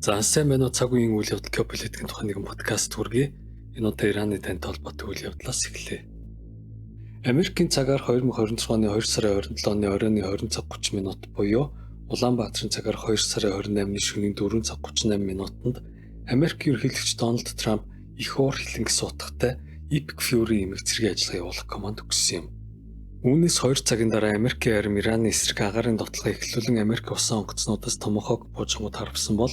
За сайн байна уу, цаг үеийн үйл явдал, геополитикийн тухай нэгэн подкаст хүргэе. Энэ удаа Ираны тантай холбоотой үйл явдлаас эхлэе. Америкийн цагаар 2026 оны 2 сарын 27-ны оройн 20 цаг 30 минут буюу Улаанбаатарын цагаар 2 сарын 28-ны шөнийн 4 цаг 38 минутанд Америкийн ерөнхийлөгч Дональд Трамп их уур хилэн гэсэн утгатай Epic Fury эмэг цэргийн ажиллагаа явуулах команд өгсөн юм. Үүнээс 2 цагийн дараа Америкийн арми Ираны эсрэг агаарын довтолгоо эхлүүлэн Америк усан онгоцнуудаас Томахок буужингууд харвасан бол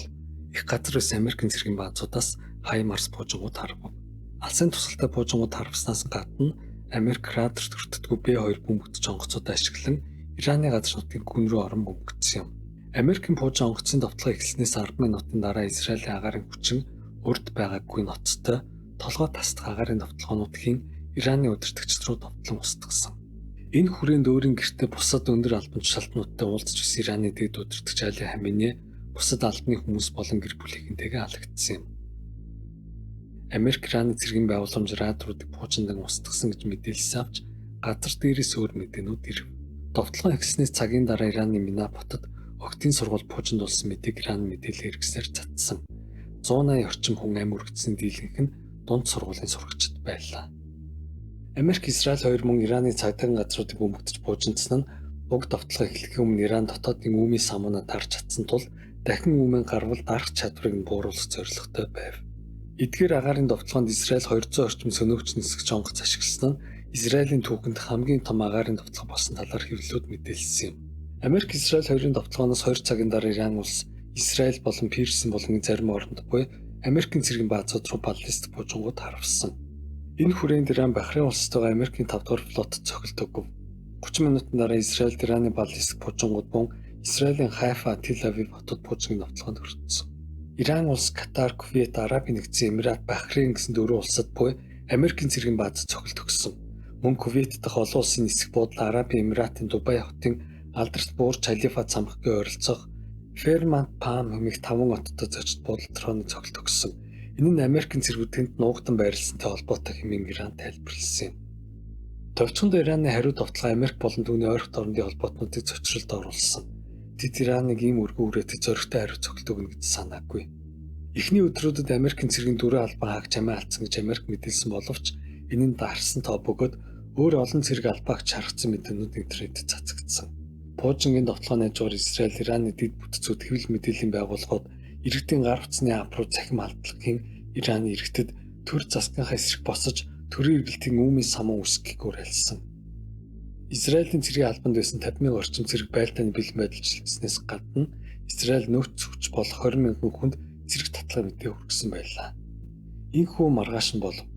их газар байсан Америкийн цэргийн баазуудаас HIMARS буужингууд харвав. Алсын тусалтай буужингууд харваснаас гадна Америк радарт өртдөггүй B-2 бөмбөгдөж онгоцууд ашиглан Ираны газар нутгийн гүн рүү орон бөмбөгдсөн юм. Америкийн пуужин онгоцын довтолгоо эхэлснээс 10 минутын дараа Израилийн агаарын хүчин урд байгаагүй ноцтой толгой тасдах агаарын довтолгоонууд хийн Ираны удирдагчид руу довтлон устгасан. Энэ хүрээнд өөрийн гэртээ бусад өндөр албан тушаалтнуудтай уулзч байсан Ираны дэд удирдагч Али Хамине бусад албаны хүмүүс болон гэр бүлийнхэнтэйгээ алагдсан юм. Америк Ираны цэргийн байгууламж радаруудыг пуужиндан устгасан гэж мэдээлсэн авч газар дээрээс өөр мэдээнүүд ирэв. Довтолгоо эхэлснээс цагийн дараа Ираны Минаб хотод огтын сургууль пуужинд болсон мэдээг Иран мэдээлэл хэрэгсээр цацсан. 180 орчим хүн амь өргөдсөн дийлэнх нь дунд сургуулийн сурагчид байлаа. Америк, Израиль хоёр мөн Ираны цагдаагийн газруудыг бөмбөгдөж буужиндсан нь уг довтолгоо эхлэхийн өмнө Иран дотоодын үүмийн самуунаа дарж чадсан тул дахин үүмэн гарвал дарах чадварыг нь бууруулах зорилготой байв. Эдгээр агаарын довтолгоонд Израиль 200 орчим сөнөөгч нисгэж онгоц ашигласан нь Израилийн түүхэнд хамгийн том агаарын довтолгоо болсон талаар хэвлэлүүд мэдээлсэн юм. Америк, Израиль хоёрын довтолгооноос 2 цагийн дараа Иран улс Израиль болон Персийн булангийн зарим оронд буй Америкийн цэргийн баазууд руу баллистик буужингууд харвасан. Энэ хүрээнд Иран Бахрейн улстайгаа Америкийн 5 дугаар флот цохилт өгөв. 30 минутын дараа Израильд Ираны баллистик буужингууд бун Израилийн Хайфа, Тел Авив хотод буужингийн довтолгоонд өртсөн. Иран улс, Катар, Кувейт, Арабын Нэгдсэн Эмират, Бахрейн гэсэн дөрвөн улсад буй Америкийн цэргийн бааз цохилт өгсөн. Мөн Кувейт дахь олон улсын нисэх буудал, Арабын Эмиратын Дубай хотын алдарт Бурж Халифа цамхгийн ойролцоох Фермант Пам хэмээх таван оттой зочид буудал дроны цохилт өгсөн. Энэ нь Америкийн цэргүүд тэнд нуугдан байрлалсантай холбоотой хэмээн Иран тайлбарласан юм. Товчхондоо Ираны хариу довтолгоо Америк болон түүний ойрхот орнодын холбоотнуудыг цочролд оруулсан. Тэд Ираныг ийм өргөн үрээтэй зоригтой хариу цохилт өгнө гэж санаагүй. Эхний өдрүүдэд Америкийн цэргийн дөрвөн албан хаагч амиа алдсан гэж Америк мэдээлсэн боловч энэ нь дарсан тоо бөгөөд өөр олон цэрэг албаагч шаргацсан мэдээнүүд интернетэд цацагдсан. Пуужингийн довтолгооны хажуугаар Израиль Ираны дэд бүтцүүд, хэвлэл мэдээллийн байгууллагууд, иргэдийн гар утасны ап руу цахим халдлагын Ираны иргэдэд төр засгийнхаа эсрэг босож төрийн эргэлтийн үүмийн самун үүсгэхийг уриалсан. Израилийн цэргийн албанд байсан 50 мянган орчим цэрэг байлдааны бэлэн байдал жилтснээс гадна Израиль нөөц хүч болох 20 мянган хүнд цэрэг татлагын мэдээ хүргэсэн байлаа. Энэхүү маргааш нь болов.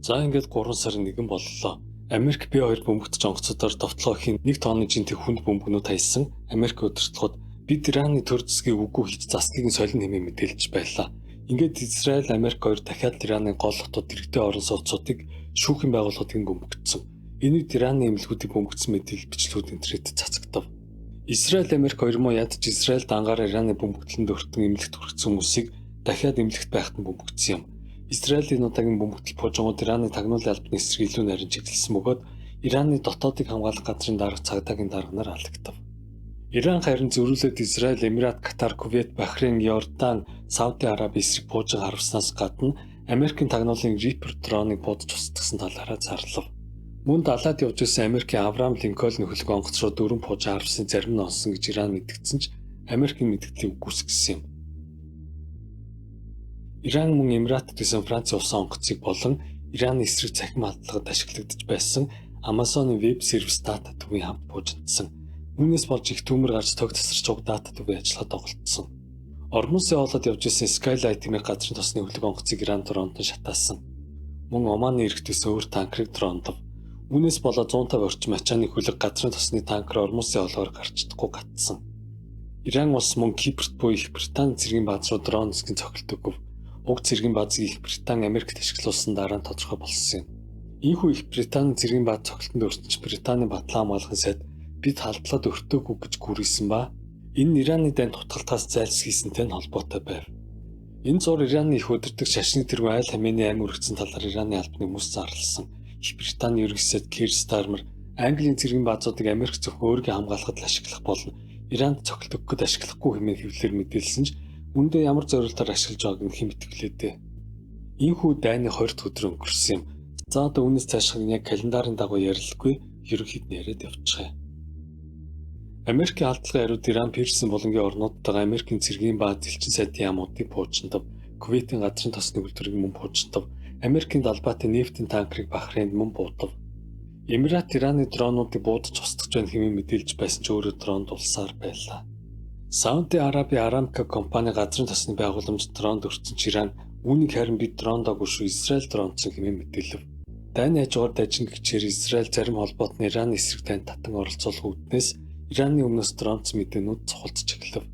За ингээд 3 сарын 1 боллоо. Америк B-2 бөмбөгдөж онгоцуудаар довтолгоо хийн 1 тонны жинтэй хүнд бөмбөгнүүд хаясан. Америк удирдлагууд бид Ираны төр засгийг үгүй хийж засгийг нь солино хэмээн мэдээлж байлаа. Ингээд Израиль, Америк хоёр дахиад Ираны гол хотод, иргэдийн орон сууцуудыг, шүүхийн байгууллагуудыг бөмбөгдсөн. Энэ үед Ираны эмнэлгүүдийг бөмбөгдсөн мэдээлэл бичлэгүүд интернетэд цацагдав. Израиль, Америк хоёр муу ядаж Израиль дангаар Ираны бөмбөгдлөнд өртөн эмнэлэгт хүргэсэн хүмүүсийг дахиад эмнэлэгт байхад нь бөмбөгдсөн юм. Израилийн удаагийн бөмбөгдөл пуужингууд Ираны тагнуулын албаны эсрэг илүү нарийн чиглэсэн бөгөөд Ираны дотоодыг хамгаалах газрын дарга цагдаагийн дарга нар алагдав. Иран харин зөрүүлээд Израиль, Эмират, Катар, Кувейт, Бахрейн, Иордан, Сауди Араби эсрэг пуужин харваснаас гадна Америкийн тагнуулын Reaper дроныг буудаж устгасан талаараа зарлав. Мөн далайд явж байсан Америкийн Авраам Линкольн хөлөг онгоц руу дөрвөн пуужин харвасны зарим нь онсон гэж Иран мэдгдсэн ч Америкийн мэдгдлийг үгүйсгэсэн юм. Иран мөн Эмиратад байсан Францын усан онгоцыг болон Ираны эсрэг цахим халдлагад ашиглагдаж байсан Amazon-ы веб сервис дата төвийн хамт буужиндсан. Үүнээс болж их төмөр гарч тог тасарч уг дата төвийн ажиллагаа доголдсон. Ормусын хоолойд явж исэн Skylight хэмээх газрын тосны хөлөг онгоцыг Иран дронтон шатаасан. Мөн Оманы иргэдээс өөр танкерыг дрондов. Үүнээс болоод 150 орчим ачааны хөлөг газрын тосны танкер Ормусын хоолойгоор гарч чадахгүй гатсан. Иран улс мөн Кипрт буй Их Британи цэргийн бааз руу дрон нисгэн цохилт өгөв. Уг цэргийн баазыг Их Британи Америкт ашиглуулсан дараа нь тодорхой болсон юм. Ийхүү Их Британи цэргийн бааз цохилтонд өртөж Британийн батлан хамгаалахын сайд бид халдлаад өртөөгүй гэж гүрийсэн ба энэ нь Ираны дайнд хутгалтаас зайлсхийсэнтэй нь холбоотой байв. Энэ зур Ираны их удирдагч шашны тэргүүн айл хамааны амь өргөцсөн талаар Ираны албаны хүмүүс зарласан. Их Британий ерөнхий сайд Кир Стармер Английн цэргийн баазуудыг Америк зөвхөн өөрийгөө хамгаалахад л ашиглах болно. Иранд цохилт өгөхөд ашиглахгүй хэмээн хэвлэлээр мэдээлсэн ч Үндэ ямар зорилтоор ашиглаж байгааг нь хэн мэдвэлээ дээ. Ийхүү дайны 20 дахь өдөр өнгөрсөн юм. За одоо үүнээс цаашх нь яг календарын дагуу ярилгүй, ерөнхийд нь яриад явчихъя. Америкийн халдлагын хариуд Иран, Персийн булангийн орнуудтайгаа Америкийн цэргийн бааз, элчин сайдын яамуудыг пуужиндав. Кувейтийн газрын тосны үйлдвэрийг мөн пуужиндав. Америкийн далбаатай нефтийн танкерыг Бахрейнд мөн буудав. Эмират Ираны дронуудыг буудаж устгах байна хэмээн мэдээлж байсан ч өөрөө дронд улсаар байлаа. Сауди Араби Арамко компани газрын тосны байгууламж дронд өртсөн ч Иран үүнийг харин бид дрондоогүй шүү, Израиль дрондсон хэмээн мэдээлэв. Дайны хажуугаар дажин гिचээр Израиль зарим холбоот нь Ираны эсрэг дайнд татан оролцоолох үүднээс Ираны өмнөөс дронцсон мэдээнүүд цохолдож эхлэв.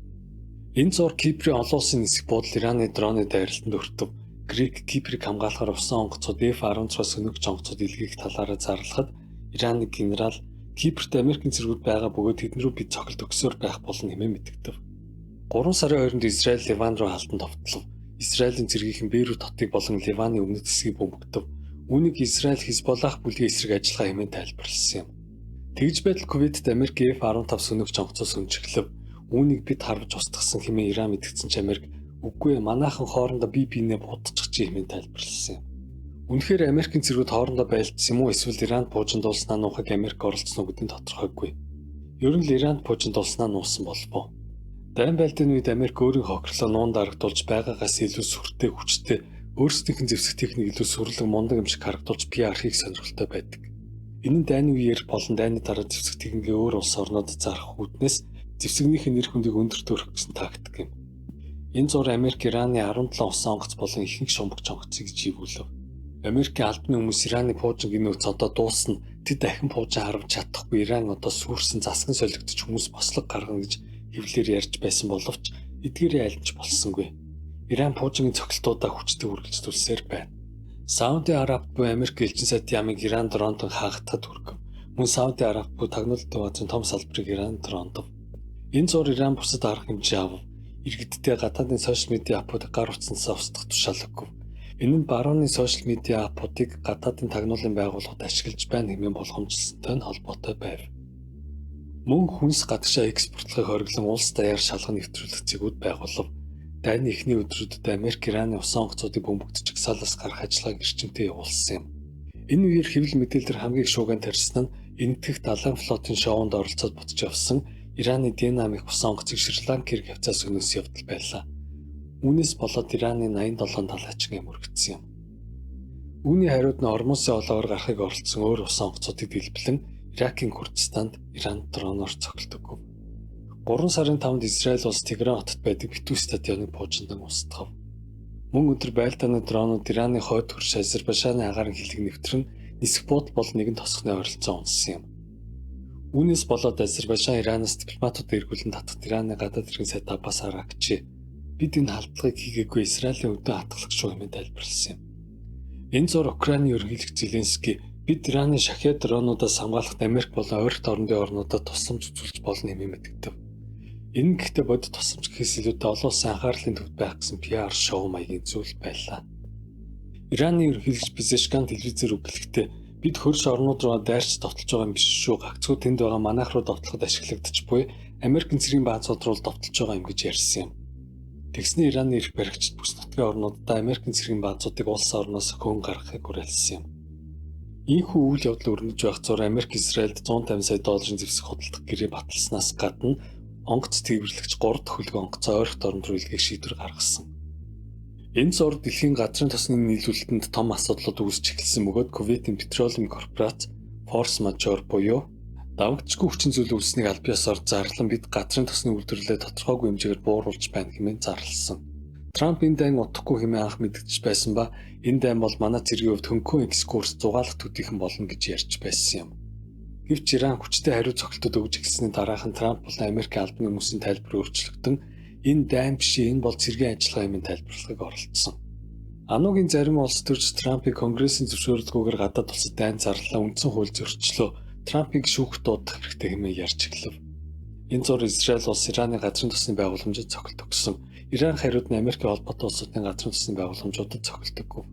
Энэ зур Киприйн олон улсын нисэх буудал Ираны дроны дайралтанд өртөв. Грек Киприйг хамгаалахаар усан онгоцууд F-16 сөнөөгч онгоцууд илгээх талаараа зарлахад Ираны генерал Кипрт Америкийн цэргүүд байгаа бөгөөд тэдэн рүү бид цохилт өгсөөр байх болно хэмээн мэдэгдэв. 3 сарын 20-нд Израиль Ливан руу халдан товтлов. Израилийн цэргийнхэн Бейрут хотыг болон Ливаны өмнөд хэсгийг бөмбөгдөв. Үүнийг Израиль Хизболлах бүлгийн эсрэг ажиллагаа хэмээн тайлбарласан юм. Тэгж байтал Кувейтд Америк F-15 сөнөөгч онгоцоо сөнж эхлэв. Үүнийг бид харваж устгасан хэмээн Иран мэдгдсэн ч Америк үгүй манайхан хоорондоо бие биенээ будчих чи хэмээн тайлбарласан юм. Үнэхээр Америкийн цэргүүд хоорондоо байлдсан юм уу эсвэл Иранд пуужиндуулснаа нуухыг Америк оролцсон уу гэдэг нь тодорхойгүй. Ер нь л Иранд пуужиндуулснаа нуусан болов уу? Дайн байлдааны үед Америк өөрийн хохирлоо нуун дарагдуулж байгаагаас илүү сүртэй, хүчтэй, өөрсдийнх нь зэвсэг техник илүү сүрлэг, мундаг юм шиг харагдуулж PR хийх сонирхолтой байдаг. Энэ нь дайны үеэр болон дайны дараа зэвсэг техникээ өөр улс орнуудад зарах үүднээс зэвсэгнийх нь нэр хүндийг өндөрт өргөх гэсэн тактик юм. Энэ зур Америк Ираны 17 усан онгоц болон ихэнх шумбагч онгоцыг живүүлв. Америкийн албаны хүмүүс Ираны пуужингийн нөөц одоо дуусна. Тэд дахин пуужин харавж чадахгүй, Иран одоо сүрсэн засган солигдож хүмүүс бослог гаргана гэж хэвлэлээр ярьж байсан боловч эдгээрээ аль нь ч болсонгүй. Иран пуужингийн цохилтуудаа хүчтэй үргэлжлүүлсээр байна. Сауди Араб буй Америк элчин сайдын яамыг Иран дрондон хаагдахад хүргэв. Мөн Сауди Араб буй тагнуулалтын баазын том салбарыг Иран дрондов. Энэ зур Иран бусад арга хэмжээ авав. Иргэддээ гадаадын сошиал медиа аппуудыг гар утсанасаа устгах тушаал өгөв. Энэ нь барууны сошиал медиа аппуудыг гадаадын тагнуулын байгууллагууд ашиглаж байна хэмээн болгоомжлсонтой нь холбоотой байв. Мөн хүнс гадагшаа экспортлохыг хориглон улс даяар шалган нэвтрүүлэх цэгүүд байгуулав. Дайны эхний өдрүүдэд Америк Ираны усан онгоцуудыг бөмбөгдөж жагсаалаас гарах ажиллагааг эрчимтэй явуулсан юм. Энэ үеэр хэвлэл мэдээлэлээр хамгийн их шуугиан тарьсан нь Энэтхэг далайн флотын шоунд оролцоод буцаж явсан Ираны Динамик усан онгоцыг Шри-Ланк хэрэг хавцаас өнөөс явдал байлаа. Үүнээс болоод Ираны 87 далайчин ам өргөцсөн юм. Үүний хариуд нь Ормузын олоогоор гарахыг оролдсон өөр усан онгоцуудыг дэлбэлэн Иракийн Курдистанд Иран дроноор цохилт өгөв. 3 сарын 5-нд Израиль улс Тегеран хотод байдаг битүү стадионыг пуужиндан устгав. Мөн өдөр байлдааны дронууд Ираны хойд хөрш Азербайджаны агаарын хилэг нэвтрэн нисэх буудал бол нэгэн тосгоны ойролцоо унсан юм. Үүнээс болоод Азербайджан Иранаас дипломатууд эргүүлэн татахад Ираны гадаад хэргийн сайд Аббас Аракчи бид энэ халдлагыг хийгээгүй, Израилийн өдөө хатгалах шүү хэмээн тайлбарласан юм. Энэ зур Украины ерөнхийлөгч Зеленский бид Ираны шахед дронуудаас хамгаалахад Америк болон ойролт орнын орнуудад тусламж үзүүлж болно хэмээн мэдэгдэв. Энэ нь гэхдээ бодит тусламж гэхээс илүүтэй олон улсын анхаарлын төвд байх гэсэн PR шоу маягийн зүйл байлаа. Ираны ерөнхийлөгч Пезешкан телевизээр үгэлэхдээ бид хөрш орнууд руу дайрч довтолж байгаа юм биш шүү. Гагцхүү тэнд байгаа манайх руу довтлоход ашиглагдчих буй Америкийн цэргийн баазууд руу довтолж байгаа юм гэж ярьсан юм. Тэгсний Ираны эрх баригчид бүс нутгийн орнуудаа Америкийн цэргийн баазуудыг улс орноос хөөн гаргахыг уриалсан юм. Ийхүү үйл явдал өрнөж байх зур Америк Израильд 150 сая долларын зэвсэг худалдах гэрээ баталснаас гадна онгоц тээвэрлэгч 3 төхөлгөө онгоцоо ойрхот оронд руу илгээх шийдвэр гаргасан. Энэ зур дэлхийн газрын тосны нийлүүлэлтэнд том асуудлууд үүсч эхэлсэн бөгөөд Кувейтийн Petroleum Корпорац Force Majeure буюу давагдчгүй хүчин зүйл үүссэнийг аль биесоор зарлан бид газрын тосны үйлдвэрлэлээ тодорхойгүй хэмжээгээр бууруулж байна хэмээн зарласан. Трамп энэ дайн удахгүй хэмээн анх мэдгдэж байсан ба энэ дайн бол манай цэргийн хувьд хөнгөн экскурс зугаалах төдийхөн болно гэж ярьж байсан юм. Гэвч Иран хүчтэй хариу цохилтууд өгж эхэлсний дараахан Трамп болон Америкийн албаны хүмүүсийн тайлбар өөрчлөгдөн энэ дайн биш, энэ бол цэргийн ажиллагаа хэмээн тайлбарлахыг оролдсон. АНУ-гийн зарим улс төрч Трампыг Конгрессийн зөвшөөрлгүйгээр гадаад улсад дайн зарлаа, үндсэн хууль зөрчлөө, Трампыг шүүхт дуудах хэрэгтэй хэмээн ярьж эхлэв. Энэ зур Израиль улс Ираны газрын тосны байгууламжид цохилт өгсөн. Иран хариуд нь Америкийн холбоотой улсуудын газрын тосны байгууламжуудад цохилт өгөв.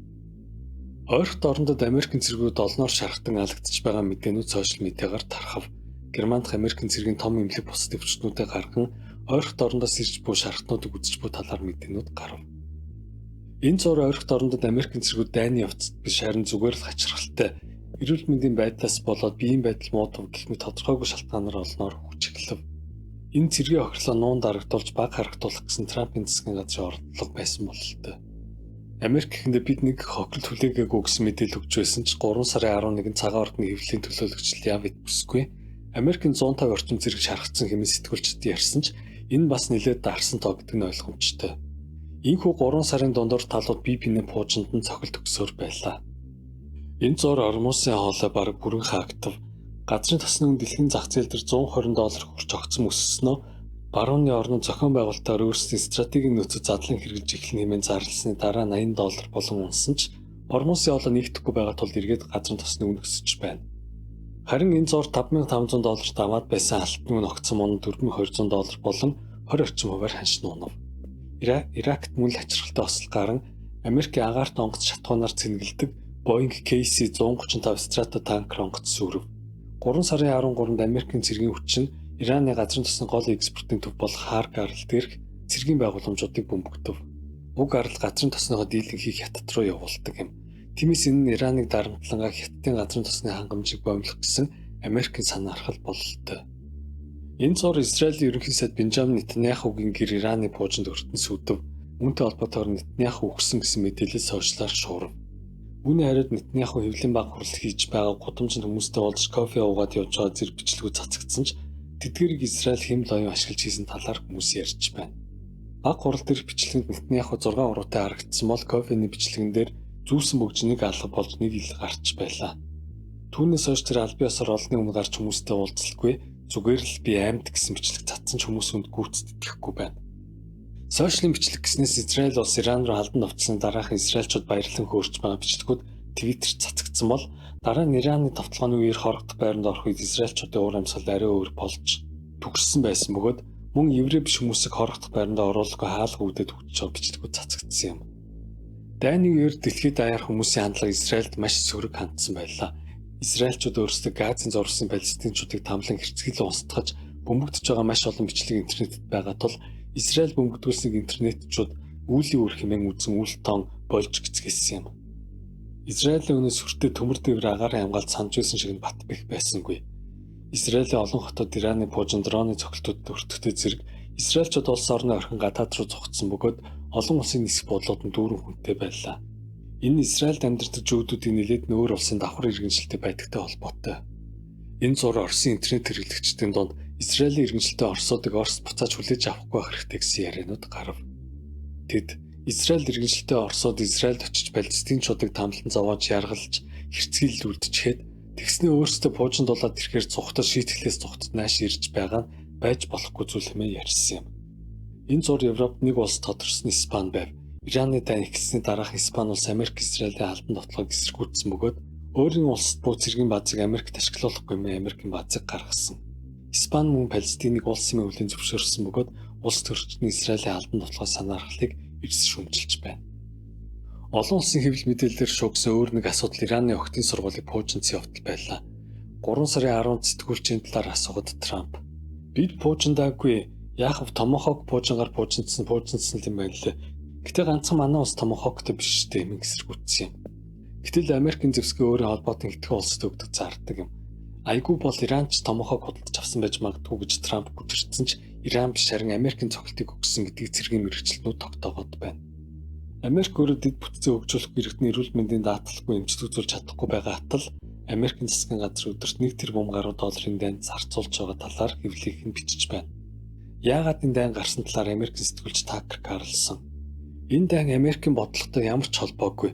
Ойрхот орондод Америкийн цэргүүд олноор шархтан алагдчих байгаа мэдээнүүд сошиал медиагаар тархав. Герман дахь Америкийн цэргийн том эмнэлэг бусад дэвшилтнүүдэд гарган ойрхот орондоос ирж буй шархтнуудыг үзэж буй талаар мэдээнүүд гарав. Энэ зур ойрхот орондод Америкийн цэргүүд дайны явцад биш харин зүгээр л хачирхалтай эрүүл мэндийн байдлаас болоод биеийн байдал муудав гэх мэт тодорхойгүй шалтгаанаар олноор хүчгэлв. Энэ цэргийн хохирлоо нуун дарагдуулж баг харагдуулах гэсэн Трампын засгийн газрын оролдлого байсан бололтой. Америк гэхэндээ бид нэг хохирол хүлээгээгүй гэсэн мэдээлэл өгч байсан ч 3 сарын 11-нд цагаан ордны хэвлэлийн төлөөлөгч Лявид бүсгүй Америкийн 150 орчим зэрэг шархацсан хэмээн сэтгүүлчид ярьсан ч энэ бас нэлээд дарсан тоо гэдэг нь ойлгомжтой. Ийхүү 3 сарын дундуур талууд бие биенээ пуужинд нь цохилт өгсөөр байлаа. Энэ зур Ормусын хоолой бараг бүрэн хаагдав. Газрын тосны үн дэлхийн зах зээл дээр 120 доллар хүрч огцом өсснөө барууны орнууд зохион байгуулалтаар өөрсдийн стратегийн нөөцөд задлан хэрэгжилж эхлэн хэмээн зарласны дараа 80 доллар болон унсан ч Ормусын хоолой нэгдэхгүй байгаа тул эргээд газрын тосны үн өсөж байна. Харин энэ зур 5500 долларт аваад байсан алтны үн огцом унан 4200 доллар болон 20 орчим хувиар ханшин унав. Иракт мөн л хачирхалтай осол гаран Америкийн агаарт онгоц шатхуунаар цэнгэлдэг Boeing KC-135 Stratotanker онгоц сүрэв. 3 сарын 13-нд Америкийн цэргийн хүчин Ираны газрын тосны гол экспортын төв болох Харк арал дээрх цэргийн байгууламжуудыг бөмбөгдөв. Уг арал газрын тосныхоо дийлэн хийх Хятад руу явуулдаг юм. Тиймээс энэ нь Ираныг дарамтлангаа Хятадын газрын тосны хангамжийг боомлох гэсэн Америкийн санаархал бололтой. Энэ зур Израилийн ерөнхий сайд Бенжамин Нетаньяхугийн гэр Ираны пуужинд өртөн сүйдэв. Үүнтэй холбоотойгоор Нетаньяху үхсэн гэсэн мэдээлэл сошиалар шуурав. Үүний хариуд Нетаньяху хэвлэлийн баг хурал хийж байгаа гудамжинд хүмүүстэй уулзаж кофе уугаад явж байгаа зэрэг бичлэгүүд цацагдсан ч тэдгэрийг Израиль хэм лоён ашиглаж хийсэн талаар хүмүүс ярьж байна. Баг хурал дээрх бичлэгэнд Нетаньяху 6 уруутай харагдсан бол кофений бичлэгэн дээр зүүсэн бөгж нэг алга болж нэг ил гарч байлаа. Түүнээс хойш тэр аль биесээр олонний өмнө гарч хүмүүстэй уулзалгүй зүгээр л би амьд гэсэн бичлэг цацсан ч хүмүүс үнд гүйцэтгэхгүй байна. Сошиалын бичлэг гэснээс Израиль улс Иран руу халдан довтолсны дараах Израильчууд баярлан хөөрч байгаа бичлэгүүд Твиттерт цацагдсан бол дараа нь Ираны довтолгооны үеэр хорогдох байранд орох үед Израильчуудын уур амьсгал арай өөр болж түгшсэн байсан бөгөөд мөн еврей биш хүмүүсийг хорогдох байранд оруулахгүй хаалга үүдээд хүчж байгаа бичлэгүүд цацагдсан юм. Дайны үеэр дэлхийд даяар хүмүүсийн хандлага Израильд маш сөрөг хандсан байлаа. Израильчууд өөрсдөө Газын зурсан палестинчуудыг тамлан хэрцгийлэн устгаж бөмбөгдөж байгаа маш олон бичлэг интернетэд байгаа тул Израиль бөмбөгдүүлснийг интернетчууд үүлийн үр хэмээн үзэн үл тоон болж гисгэлсэн юм. Израилийн өнөө сүртэй төмөр дээвэр агаарын хамгаалт санаж байсан шиг нь бат бэх байсангүй. Израилийн олон хотод Ираны пуужин дроны цогцолтуудад өртөхтэй зэрэг Израильчууд улс орны орхин гадаад руу зугтсан бөгөөд олон улсын нисэх буудлууд нь дүүрэн хүнтэй байлаа. Энэ Израильд амьдардаг жүүдүүдийн нэлээд нь өөр улсын давхар иргэншилтэй байдагтай холбоотой. Энэ зур Оросын интернет хэрэглэгчдийн дунд Израилийн иргэншилтэй Оросуудыг Оросд буцааж хүлээж авахгүй байх хэрэгтэй гэсэн яриануд гарав. Тэд Израиль иргэншилтэй Оросууд Израильд очиж палестинчуудыг тамлан зовоож яргалж хэрцгийлэл үлдчихэд тэгснээ өөрсдөө пуужинд дулаад ирэхээр зугтад шийтгэлээс зугтад нааш ирж байгаа нь байж болохгүй зүйл хэмээн ярьсан юм. Энэ зур Европт нэг улс тодорсон Испани байв. Ираны дайн эхэлсний дараах Испани улс Америк Израилийн албан довтлогыг эсэргүүцсэн бөгөөд өөрийн улсад буу цэргийн баазыг Америкт ашиглуулахгүй хэмээн Америкийн баазыг гаргасан. Испани мөн Палестиныг улс хэмээн хүлээн зөвшөөрсөн бөгөөд улс төрчдийн Израилийн албан довтлогоо санаархлыг эрс шүүмжилж байна. Олон улсын хэвлэл мэдээлэлээр шуугсан өөр нэг асуудал Ираны охидын сургуулийг пуужинсан явдал байлаа. 3 сарын 10-нд сэтгүүлчийн талаар асуугаад Трамп бид пуужиндаагүй яахав томохог пуужингаар пуужинсан юм байна лээ. Гэтэ ганцхан манай улс томохогтой биш шүү дээ хэмээн эсэргүүцсэн юм. Гэтэл Америкийн зэвсгээ өөрийн холбоотон хэдхэн улсад өгдөг зардаг юм. Айгүй бол Иран ч томохог худалдаж авсан байж магадгүй гэж Трамп гүтэрсэн ч Иран биш харин Америкийн цогцолтыг өгсөн гэдгийг цэргийн мэргэжилтнүүд тогтоогоод байна. Америк өөрөө дэд бүтцээ хөгжүүлэх иргэдний эрүүл мэндийн даатгалгүй эмчилгээ үзүүлж чадахгүй байгаа атал Америкийн засгийн газар өдөрт 1 тэрбум гаруй долларын дайнд зарцуулж байгаа талаар хэвлэлийнх нь бичиж байна. Яагаад энэ дайн гарсан талаар Америкийн сэтгүүлч Такер Карлсон. Энэ дайн Америкийн бодлоготой ямар ч холбоогүй.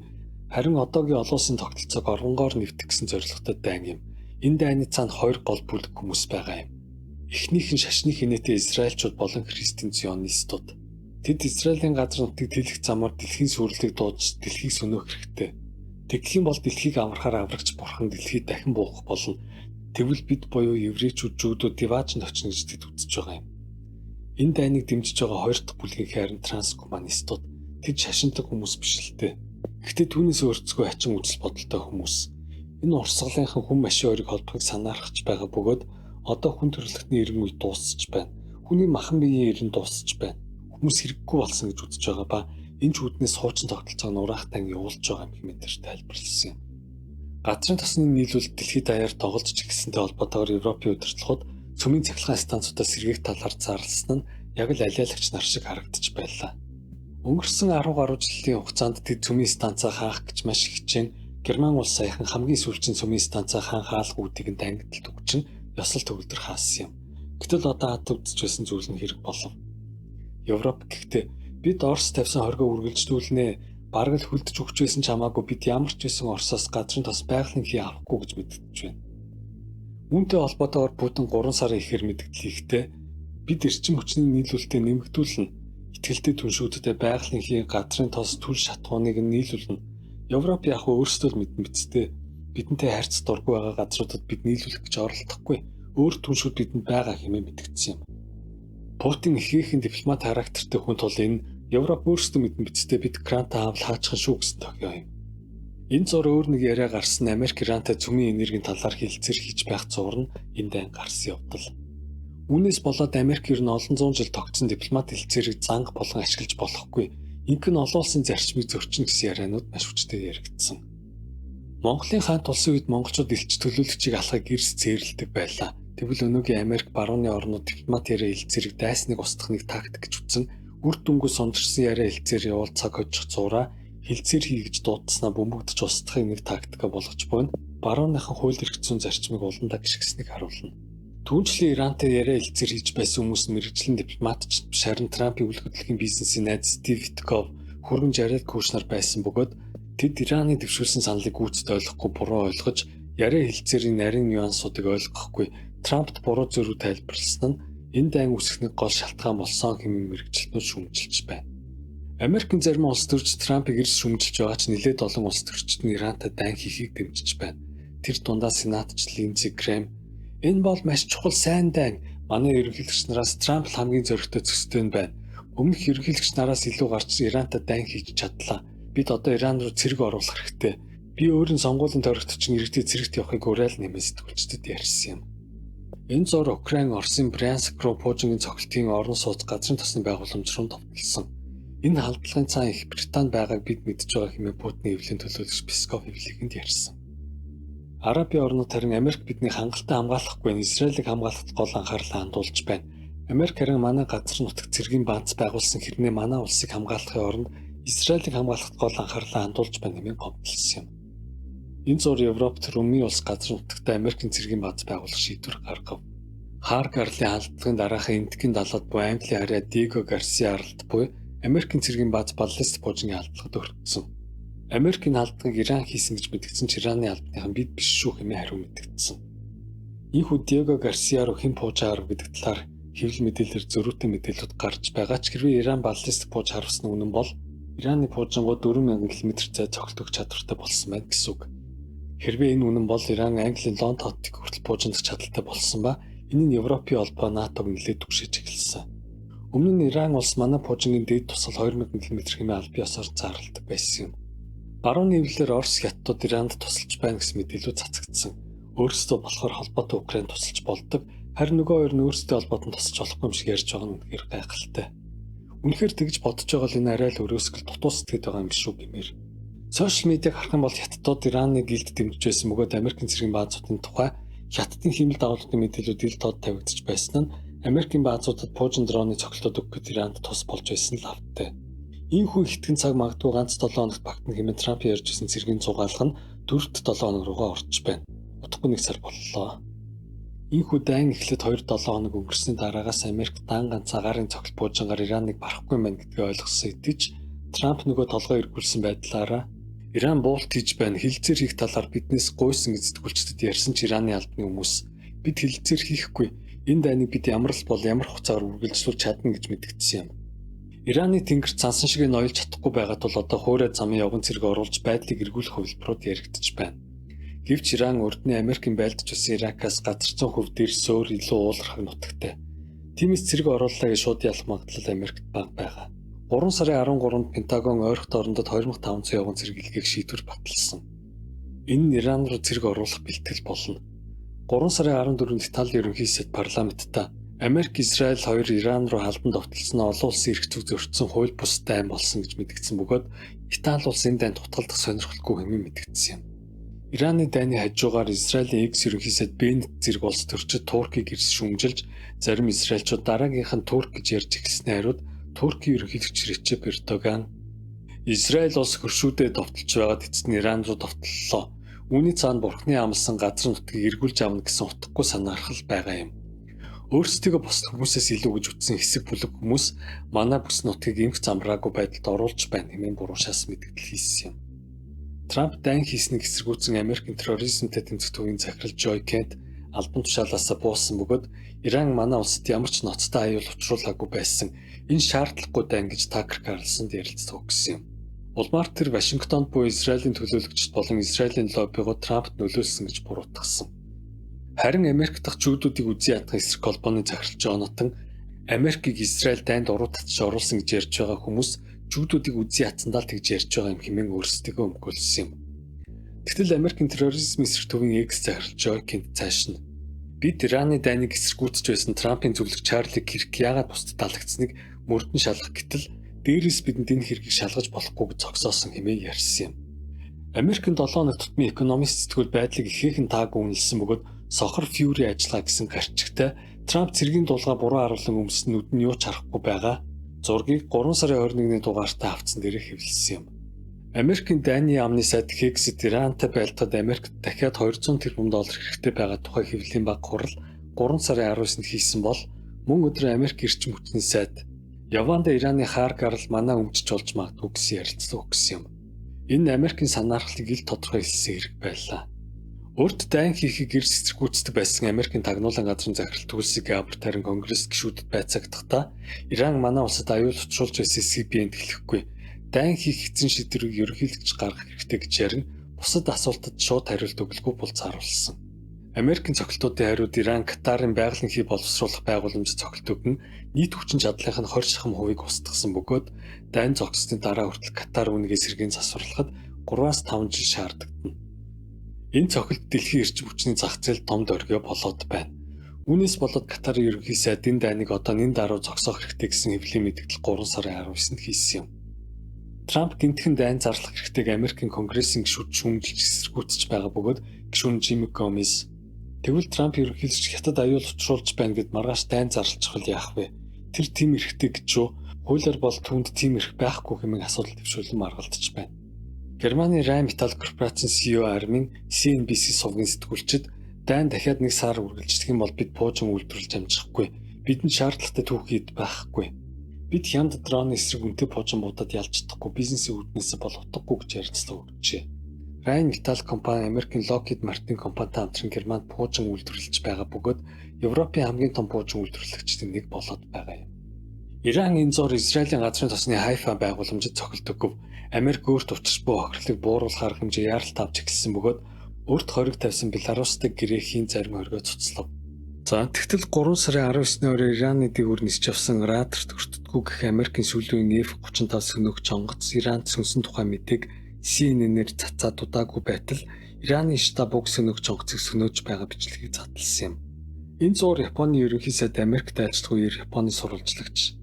Харин одоогийн олон улсын тогтолцоог оргонгоор нэвтэх гэсэн зорилготой дайн юм. Энэ дайны цаана хоёр гол бүлэг хүмүүс байгаа юм. Эхнийх нь шашны хинээтэй Израильчууд болон христийн зионистууд. Тэд Израилийн газар нутгийг тэлэх замаар дэлхийн сүрлийг дуудаж дэлхийг сөнөөх хэрэгтэй. Тэгэх юм бол дэлхийг амархаар аврагч бурхан дэлхийг дахин буух болно. Тэгвэл бид буюу еврейчүүд жүүдүүд диваажинд очно гэж тэд үзэж байгаа юм. Энэ дайныг дэмжиж байгаа хоёр дахь бүлгийн харин трансгуманистууд. Тэд шашинтаг хүмүүс биш л дээ. Гэхдээ түүнээс өөрцгөө хачин үзэл бодолтой хүмүүс. Энэ урсгалынхан хүн машин хоёрыг холбохыг санаархаж байгаа бөгөөд одоо хүн төрөлхтний иргэн үе дуусч байна. Хүний махан биеийн эрен дуусч байна. Хүмүүс хэрэггүй болсон гэж үзэж байгаа ба энэ ч үүднээс хуучин тогтолцоог нь ураахтан явуулж байгаа юм хэмээн тэр тайлбарласан юм. Газрын тосны нийлүүлэлт дэлхийд даяар тоглож эхэлсэнтэй холбоотойгоор Европын удирдлагууд цөмийн цахилгаан станцуудаас сэргээх талаар зарласан нь яг л алиалагч нар шиг харагдаж байлаа. Өнгөрсөн 10 гаруй жилийн хугацаанд тэд цөмийн станцаа хаах гэж маш их хичээн Герман улс саяхан хамгийн сүүлчийн цөмийн станцаа хаан хаалга үүдийг нь дангидалт өгч нь ёсол төгөлдөр хаасан юм. Гэтэл одоо хад үзэж байсан зүйл нь хэрэг болов. Европ гэхдээ бид Орос тавьсан хоригоо үргэлжлүүлнэ. Бараг л хүлдэж өгч байсан ч хамаагүй бид ямар ч байсан Оросоос газрын тос байгалийн хий авахгүй гэж мэддэж байна. Үүнтэй холбоотойгоор Путин 3 сарын ихээр мэдгдэл хийхдээ бид эрчим хүчний нийлүүлэлтээ нэмэгдүүлнэ. Итгэлтэй түншүүдтэй байгалийн хий газрын тос түл шатхууныг нь нийлүүлнэ. Европ яг өөрсдөө л мэднэ биз дээ. Бидэнтэй харьц дургүй байгаа газруудад бид нийлүүлэх гэж оролдохгүй. Өөр түншүүд бидэнд байгаа хэмээн мэдгдсэн юм. Путин ихээхэн дипломат характертай хүн тул энэ Европ өөрсдөө мэднэ биз дээ, бид гранта аавал хаачихсан шүү гэсэн тохио юм. Энэ зур өөр нэг яриа гарсан Америк Ирантай цөмийн энергийн талаар хэлцээр хийж байх зур нь энэ дайн гарсан явдал. Үүнээс болоод Америк ер нь олон зуун жил тогтсон дипломат хэлцээрийг занга болгон ашиглаж болохгүй. Инх нь олон улсын зарчмыг зөрчинө гэсэн яриануд маш хүчтэй яригдсан. Монголын хаант улсын үед монголчууд элч төлөөлөгчийг алахыг эрс цээрэлдэг байлаа. Тэгвэл өнөөгийн Америк барууны орнууд дипломат яриа хэлцээрийг дайсныг устгах нэг тактик гэж үзсэн. Үр дүнгүй сундарсан яриа хэлцээр явуул цаг хожих зураа хэлцээр хий гэж дуудсанаа бөмбөгдөж устгахыг нэг тактика болгож буйна. Барууныхан хууль эрх зүйн зарчмыг уландаа гიშгсэнийг харуулна. Түүнчлэн Ирантай яриа хэлцээр хийж байсан хүмүүс мэрэгжлийн дипломатч харин Трампын үйл хөдлөлийн бизнесийн найз Стив Витков, хөргөн Жаред Кушнер байсан бөгөөд тэд Ираны дэвшүүлсэн саналыг гүйцэд ойлгохгүй буруу ойлгож яриа хэлцээрийн нарийн нюансуудыг ойлгохгүй Трампт буруу зөрүү тайлбарласан нь энэ дайн үүсэх нэг гол шалтгаан болсон хэмээн мэрэгжилтнүүд шүүмжилж байна. Америкийн зарим улс төрч Трампыг эрс шүүмжилж байгаа ч нэлээд олон улс төрчид нь Ирантай дайн хийхийг дэмжиж байна. Тэр дундаа сенатч Линдси Грэм энэ бол маш чухал сайн дайн. Манай ерөнхийлөгч нараас Трамп л хамгийн зоригтой төстэй нь байна. Өмнөх ерөнхийлөгч нараас илүү гарч Ирантай дайн хийж чадлаа. Бид одоо Иран руу цэрэг оруулах хэрэгтэй. Би өөр нь сонгуулийн тойрогт чинь иргэдийн цэрэгт явахыг уриална хэмээн сэтгүүлчдэд ярьсан юм. Энэ зур Украин, Оросын Брянск руу пуужингийн цогцолтын орон сууц газрын тосны байгууламж руу товтлсон. Энэ халдлагын цаан их Британи байгааг бид мэдж байгаа хэмээн Путиний хэвлэлийн төлөөлөгч Песков хэвлэлийнхэнд ярьсан. Арабын орнууд харин Америк бидний хангалттай хамгаалахгүй, Израилийг хамгаалахад гол анхаарлаа хандуулж байна. Америк харин манай газар нутагт цэргийн бааз байгуулсан хэрнээ манай улсыг хамгаалахын оронд Израилийг хамгаалахад гол анхаарлаа хандуулж байна хэмээн гомдлсон юм. Энэ зур Европт Румын улс газар нутагт Америкийн цэргийн бааз байгуулах шийдвэр гаргав. Хаарг арлын халдлагын дараахан Эндхийн далайд буй Английн харьяа Диего Гарсиа аралд буй Америкийн цэргийн бааз баллист пуужингийн халдлагад өртсөн. Америкийн халдлагыг Иран хийсэн гэж мэдгдсэн ч Ираны албаныхан бид биш шүү хэмээн хариу мэдгдсэн. Ийхүү Диего Гарсиа руу хэн пуужаа харав гэдэг талаар хэвлэл мэдээлэлээр зөрүүтэй мэдээлэлүүд гарч байгаа ч хэрвээ Иран баллистик пууж харвсан үнэн бол Ираны пуужингууд 4000 км зай цогцолдох чадвартай болсон байна гэсэн үг. Хэрвээ энэ үнэн бол Иран Английн Лондон хотыг хүртэл пуужиндах чадaltaй болсон ба энэ нь Европын холбоо НАТО-г нэлээд түгшээж эхэлсэн. Өмнө нь Иран улс манай пуужингийн дээд тусгал 2000 км хэмээн аль бие ёсоор заарладаг байсан юм. Барууны хэвлэлээр Орос, Хятадууд Иранд тусалж байна гэсэн мэдээлүүд цацагдсан. Өөрсдөө болохоор холбоотой Украинд тусалж болдог, харин нөгөө хоёр нь өөрсдийн холбоотод тусалж болохгүй юм шиг ярьж байгаа нь үнэхээр гайхалтай. Үнэхээр тэгж бодож байгаа л энэ арай л өрөөсгөл дутуу сэтгэд байгаа юм шүү гэмээр. Сошиал медиаг харах юм бол Хятадууд Ираныг гэлд дэмжиж байсан бөгөөд Америкийн цэргийн баазуудын тухай Хятадын хиймэл дагуулгын мэдээлүүд ил тод тавигдчих байсан нь Америкийн баазуудад пуужин дроны цогцолтод өгөх гээд Иранд тус болж байсан л автай. Ийхүү итгэн цаг магадгүй ганц 7 хоногт багтана хэмээн Трамп ярьж байсан цэргийн зугаалга нь 4-р 7 хоног руугаа орж байна. Удахгүй нэг сар боллоо. Ийхүү дайн эхлээд 2-7 хоног өнгөрсний дараагаас Америк дан ганц агарын цогцолт пуужингаар Ираныг барахгүй байна гэдгийг ойлгосон хэдий ч Трамп нөгөө толгой эргүүлсэн байдлаараа Иран буулт хийж байна, хилцээр хийх талаар биднээс гуйсан гэж сэтгүүлчдэд ярьсан ч Ираны албаны хүмүүс бид хилцээр хийхгүй, энэ дайныг бид ямар л бол ямар хугацаагаар үргэлжлүүлж чадна гэж мэдгдсэн юм. Ираны тэнгэрт цансан шиг ноёлж чадахгүй байгаа тул одоо хуурай замын явган цэрэг оруулж байдлыг эргүүлэх хувилбарууд яригдчих байна. Гэвч Иран урдны Америкийн байлдаж байсан Иракаас газар зүүн хөв дээр сөөр илүү уулархаг нутагтай. Тиймээс цэрэг орууллаа гэж шууд ялах магадлал Америкт бага байгаа. 3 сарын 13-нд Пентагон ойрхот орондод 2500 явган цэрэг илгээх шийдвэр баталсан. Энэ нь Иран руу цэрэг оруулах бэлтгэл болно. 3 сарын 14-нд Итали ерөнхий сайд парламентта Америк, Израиль хоёр Иран руу халдан довтолсон нь олон улсын эрх зүйг зөрчсөн хууль бус дайн болсон гэж мэдгдсэн бөгөөд Итали улс энэ дайнд тутгалдах сонирхолгүй хэмээн мэдгдсэн юм. Ираны дайны хажуугаар Израилийн экс ерөнхий сайд Беннет зэрэг улс төрчид Туркийг эрс шүүмжилж, зарим израильчууд дараагийнх нь Турк гэж ярьж эхэлсний хариуд Туркийн ерөнхийлөгч Речеп Эрдоган Израиль улс хөршүүдэд довтолж байгаад эцэст нь Иран руу довтлоо. Үүний цаана бурхны амласан газар нутгийг эргүүлж авна гэсэн утгагүй санаархал байгаа юм. Өөрсдийгөө бусад хүмүүсээс илүү гэж үзсэн хэсэг бүлэг хүмүүс манай бүс нутгийг эмх замраагүй байдалд оруулж байна хэмээн буруу шаас мэдгдэл хийсэн юм. Трамп дайн хийснийг эсэргүүцэн Америкийн терроризмтай тэмцэх төвийн захирал Жой Кент албан тушаалаасаа буусан бөгөөд Иран манай улсад ямар ч ноцтой аюул учруулаагүй байсан. Энэ шаардлагагүй дайн гэж Такер Карлсонд ярилцлага өгсөн юм. Улмаар тэр Вашингтонд буй Израилийн төлөөлөгчд болон Израилийн лоббигоо Трампт нөлөөлсөн гэж буруутгасан. Харин Америк дахь жүүдүүдийг үзэн ядах эсрэг холбооны захирал Жонатан Америкийг Израиль дайнд уруу татж оруулсан гэж ярьж байгаа хүмүүс жүүдүүдийг үзэн ядсандаа л тэгж ярьж байгаа юм хэмээн өөрсдийгөө өмгөөлсөн юм. Гэтэл Америкийн терроризм эсрэг төвийн экс захирал Жой Кент цааш нь бид Ираны дайныг эсэргүүцэж байсан Трампын зөвлөх Чарли Кирк яагаад бусдад таалагдсныг мөрдөн шалгах гэтэл дээрээс бидэнд энэ хэргийг шалгаж болохгүй гэж зогсоосон хэмээн ярьсан юм. Америкийн 7 хоног тутмын экономист сэтгүүл байдлыг ихээхэн таагүй үнэлсэн бөгөөд сохор Фьюри ажиллагаа гэсэн гарчигтай Трамп цэргийн дулгаа буруу харуулан өмсөн нүд нь юу ч харахгүй байгаа зургийг 3 сарын 21-ний дугаартаа авцсан дээрээ хэвлэсэн юм. Америкийн дайны яамны сайд Хегсет Ирантай байлдахад Америкт дахиад 200 тэрбум доллар хэрэгтэй байгаа тухай хэвлэлийн баг хурал 3 сарын 19-нд хийсэн бол мөн өдөр Америк эрчим хүчний сайд Яванда Ираны хаар гарал манай өмчиж болж магадгүй гэсэн ярилцлага өгсөн юм. Энэ Америкийн санаархлыг ил тодорхой хэлсэн хэрэг байлаа. Урд дайн хийхийг эрс эсэргүүцдэг байсан Америкийн тагнуулан газрын захирал Тулси Габбард харин Конгресс гишүүдэд байцаагдахтаа Иран манай улсад аюул учруулж байсан эсэхийг би энд хэлэхгүй. Дайн хийх эцсийн шийдвэрийг ерөнхийлөгч гаргах хэрэгтэй гэж ярин бусад асуултад шууд хариулт өгөлгүй булзааруулсан. Америкийн цохилтуудын хариуд Иран, Катарын байгалийн хий боловсруулах байгууламж цохилт өгөн нийт хүчин чадлынх нь 20 шахам хувийг устгасан бөгөөд дайн зогссны дараа хүртэл Катар үүнийгээ сэргээн засварлахад 3-5 жил шаардагдана. Энэ цохилт дэлхийн эрчим хүчний зах зээлд том дөргио болоод байна. Үүнээс болоод Катарын ерөнхий сайд энэ дайныг одоо нэн даруй зогсоох хэрэгтэй гэсэн хэвлэлийн мэдгдэл 3 сарын 19-нд хийсэн юм. Трамп гэнэтхэн дайн зарлах хэрэгтэйг Америкийн Конгрессийн гишүүд шүүмжилж эсэргүүцэж байгаа бөгөөд гишүүн Жими Гомес тэгвэл Трамп ерөнхийлөгч хятад аюул учруулж байна гэд маргааш дайн зарлчихвал яах вэ? Тэр тийм эрхтэй гэж юу? Хуулиар бол түүнд тийм эрх байхгүй хэмээн асуудал дэвшүүлэн маргалдаж байна. Германы Rheinmetall корпорацийн CEO Армин CNBC сувгийн сэтгүүлчид дайн дахиад нэг сар үргэлжлэх юм бол бид пуужин үйлдвэрлэж амжихгүй. Бидэнд шаардлагатай түүхий эд байхгүй. Бид хямд дроны эсрэг үнэтэй пуужин буудаад ялж чадахгүй бизнесийн үүднээс бол утгагүй гэж ярилцлага өгчээ. Rheinmetall компани Америкийн Lockheed Martin компанитай хамтран Германд пуужин үйлдвэрлэж байгаа бөгөөд Европын хамгийн том пуужин үйлдвэрлэгчдийн нэг болоод байгаа юм. Иран энэ зур Израилийн газрын тосны Хайфа байгууламжид цохилт өгөв. Америк өөрт учирч буй хохирлыг бууруулах арга хэмжээ яаралт авч эхэлсэн бөгөөд урт хориг тавьсан Беларустай Грекийн зарим хоригоо цуцлав. За тэгтэл 3 сарын 19-ны орой Ираны дээгүүр нисч явсан радарт өртдөггүй гэх Америкийн сүүлийн үеийн F-35 сөнөөгч онгоц Иранд сүнсэн тухай мэдээг CNN-ээр цацаад удаагүй байтал Ираны штаб уг сөнөөгч онгоцыг сөнөөж байгаа бичлэгийг задлсан юм. Энэ зуур Японы ерөнхий сайд Америкт айлчлах үеэр Японы сурвалжлагч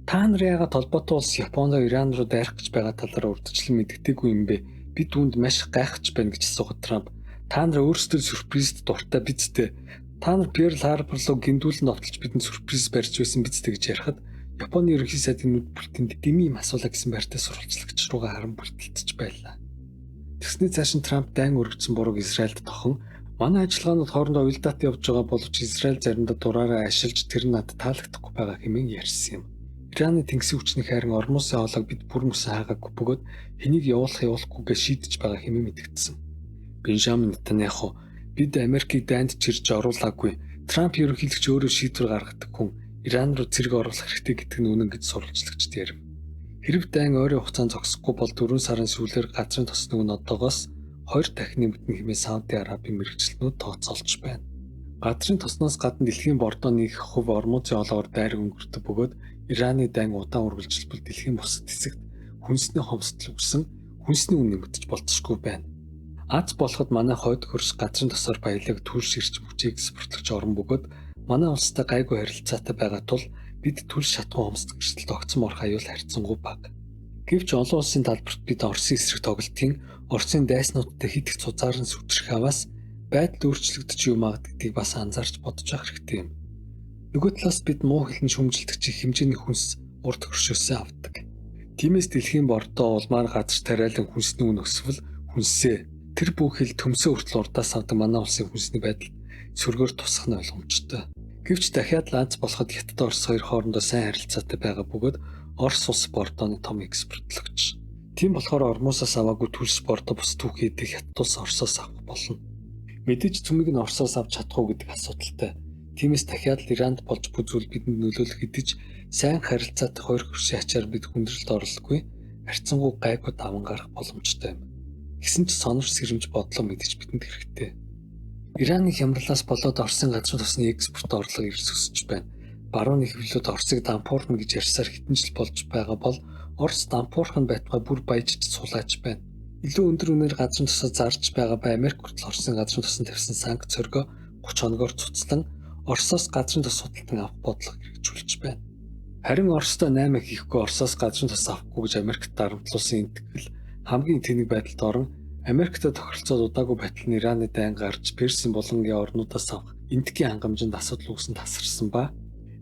та нар яагаад холбоотой улс Япондоо Иран руу дайрах гэж байгаа талаар урдчлан мэддэггүй юм бэ? Би түүнд маш гайхаж байна гэж асуухад Трамп та нар өөрсдөө сюрпризд дуртай биз дээ. Та нар Перл Харбор руу гиндүүлэн довтолж бидэнд сюрприз барьж байсан биз дээ гэж ярихад Японы ерөнхий сайдын нүд бүлтэнд дими юм асуулаа гэсэн байртай сурвалжлагч руугаа харан бүлтэлдэж байлаа. Тэгсний цааш нь Трамп дайн өргөцсөн бурууг Израильд тохон манай ажиллагаанууд хоорондоо уялдаатай явж байгаа боловч Израиль заримдаа дураараа ашилж тэр нь надад таалагдахгүй байгаа хэмээн ярьсан юм. Ираны тэнгисийн хүчний хайран Ормусын хоолойг бид бүр мөсөн хаагаагүй бөгөөд хэнийг явуулах явуулахгүйгээ шийдэж байгаа хэмээн мэдгдсэн. Бенжамин Нетаньяху бид Америкийг дайнд чирж оруулаагүй. Трамп ерөнхийлөгч өөрөө шийдвэр гаргадаг хүн. Иран руу цэрэг оруулах хэрэгтэй гэдэг нь үнэн гэж сурвалжлагчид ярив. Хэрв дайн ойрын хугацаанд зогсохгүй бол 4 сарын сүүлээр газрын тосны үн одоогоос 2 дахин нэмэгдэнэ хэмээн Сауди Арабын мэргэжилтнүүд тооцоолж байна. Газрын тосноос гадна дэлхийн бордооны их хувь Ормузын хоолоогоор дайраг өнгөрдөг бөгөөд Ираны дайн удаан үргэлжилбэл дэлхийн бусад хэсэгт хүнсний хомсдол үүсэн хүнсний үн нэмэгдэж болзошгүй байна. Аз болоход манай хойд хөрс газрын тосоор баялаг төрш эрчим хүч экспортлогч орон бөгөөд манай улстай гайгүй харилцаатай байгаа тул бид түл шатган хомсдогчдод огцом орох аюул харьцангуй бага. Гэвч олон улсын талбарт бид Оросын эсрэг тоглолтын Оросын дайснуудтай хэд их цузааран сүтрэх аваас байдал өөрчлөгдөж юу магад гэдгийг бас анзаарч бодож явах хэрэгтэй юм. Нөгөө талаас бид муу хэлэн шүүмжилдэг их хэмжээний хүнс урд хөршөөсөө авдаг. Тиймээс дэлхийн бордоо улмаар газар тариалан хүнсний үн өсвөл хүнсээ тэр бүх хил төмсөө хүртэл урдаас авдаг манай улсын хүнсний байдал сөргөөр тусах нь ойлгомжтой. Гэвч дахиад ланц болоход Хятад Орос хоёр хоорондоо сайн харилцаатай байгаа бөгөөд Орос улс бордооны том экспортлогч. Тийм болохоор Ормосоос аваагүй төлс бордоо бус түүхийдээ Хятад улс Оросоос авах болно. Мэдээж цөмийг нь Оросоос авч чадах уу гэдэг асуудалтай. Тиймээс дахиад л Иранд болж буй зүйл бидэнд нөлөөлөх хэдий ч сайн харилцаатай хоёр хөршийн ачаар бид хүндрэлд орлогүй харьцангуй гайгүй даван гарах боломжтой юм. Гэсэн ч сонор сэрэмж бодлого мэдээж бидэнд хэрэгтэй. Ираны хямралаас болоод Оросын газрын тосны экспорт орлого эрс өсөж байна. Барууны хэвлэлүүд Оросыг дампуурна гэж ярьсаар хэдэн жил болж байгаа бол Орос дампуурах нь байтугай бүр баяжж сулааж байна. Илүү өндөр үнээр газрын тосоо зарж байгаа ба Америк хүртэл Оросын газрын тосон тавьсан санкц сөргөө 30 хоногоор цуцлан Оросоос газрын тос худалдан авах бодлого хэрэгжүүлж байна. Харин Оростой 8 хийхгүй Оросоос газрын тос авахгүй гэж Америкт дарамтлуулсан энтгэл хамгийн тэнэг байдалд орон Америкт тохиролцоод удаагүй байтал нь Ираны дайн гарч Персийн булангийн орнуудаас авах энтгийн хангамжинд асуудал үүсэн тасарсан ба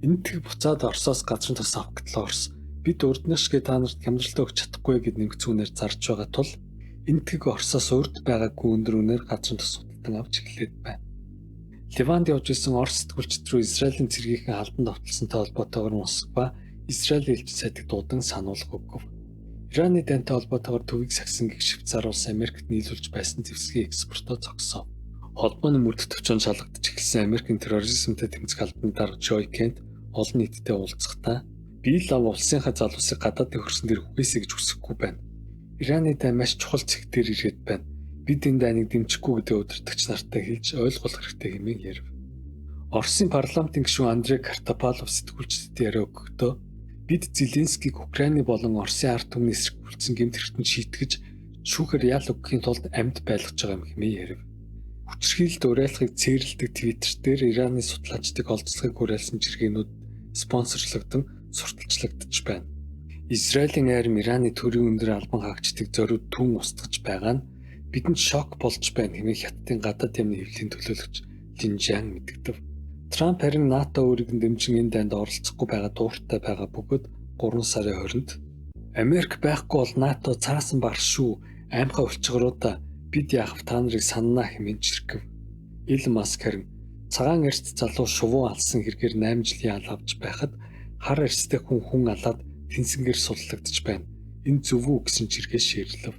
энтэг буцаад Оросоос газрын тос авах гэтэл Орос бид урдных шигэ та нарт хямдралтай өгч чадахгүй гэд нэмэгцүүнээр зарж байгаа тул энтэг Оросоос урд байгаагүй өндөр үнээр газрын тос худалдан авч эхлээд байна. Ливанд явж исэн Орос сэтгүүлчид рүү Израилийн цэргийнхэн албан довтлсонтой холбоотойгоор Москва Израилийн элчин сайдыг дуудан сануулга өгөв. Ираны дайнтай холбоотойгоор төвийг сахисан гих Швейцар улс Америкт нийлүүлж байсан зэвсгийн экспортоо зогсоов. Холбооны мөрдөх төвчөнд шалгагдаж эхэлсэн Америкийн терроризмтай тэмцэх албаны дарга Жой Кент олон нийттэй уулзахдаа би л ав улсынхаа залуусыг гадаадын хөрсөн дээр үхээсэй гэж хүсэхгүй байна. Ираны дайн маш чухал цэг дээр ирээд байна. Бид энэ дайныг дэмжихгүй гэдэг удирдагч нартай хэлж ойлгуулах хэрэгтэй хэмээн ярив. Оросын парламентын гишүүн Андрей Картапалов сэтгүүлчдэд яриа өгөхдөө бид Зеленскийг Украины болон Оросын ард түмний эсрэг үлдсэн гэмт хэрэгтэнд шийтгэж шүүхээр ял өгөхийн тулд амьд байлгаж байгаа юм хэмээн ярив. Хүчирхийлэлд уриалахыг цээрэлдэг Twitter дээр Ираны судлаачдыг олзлохыг уриалсан жиргэнүүд спонсорлогдсон сурталчлагдаж байна. Израилийн арми Ираны төрийн өндөр албан хаагчдыг зориуд түн устгаж байгаа нь бидэнд шок болж байна хэмээн Хятадын гадаад яамны хэвлэлийн төлөөлөгч Лин Жан мэдэгдэв. Трамп харин НАТО өөрийг нь дэмжин энэ дайнд оролцохгүй байгаа дуртай байгаа бөгөөд 3 сарын 20-нд Америк байхгүй бол НАТО цаасан бар шүү, аймхай улчгаруудаа бид яах вэ, та нарыг санана хэмээн чиргэв. Илон Маск харин цагаан эрст залуу шувуу алсан хэрэгээр 8 жилийн ал авч байхад хар эрстэй хүн хүн алаад тэнсэнгээр суллагдж байна. Энэ зөв үү гэсэн чиргээ ширлэв.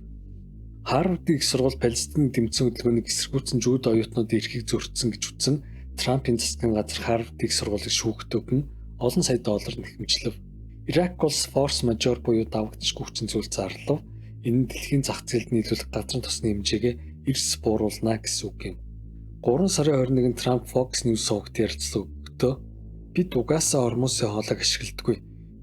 Харвардын их сургууль Палестины тэмцээн хөдөлгөөнийг эсэргүүцсэн жүүд оюутнуудын эрхийг зөрчсөн гэж үзсэн Трампын засгийн газар Харвардын их сургуулийг шүүхт өгөн олон сая доллар нэхэмжлэв. Ирак улс force majeure буюу давагдчихгүй хүчин зүйл зарлав. Энэ нь дэлхийн зах зээлд нийлүүлэх газрын тосны хэмжээгээ эрс бууруулна гэсэн үг юм. 3 сарын 21-нд Трамп Fox News сувагт ярилцлага өгөхдөө бид угаасаа Ормосын хоолойг ашигладаггүй.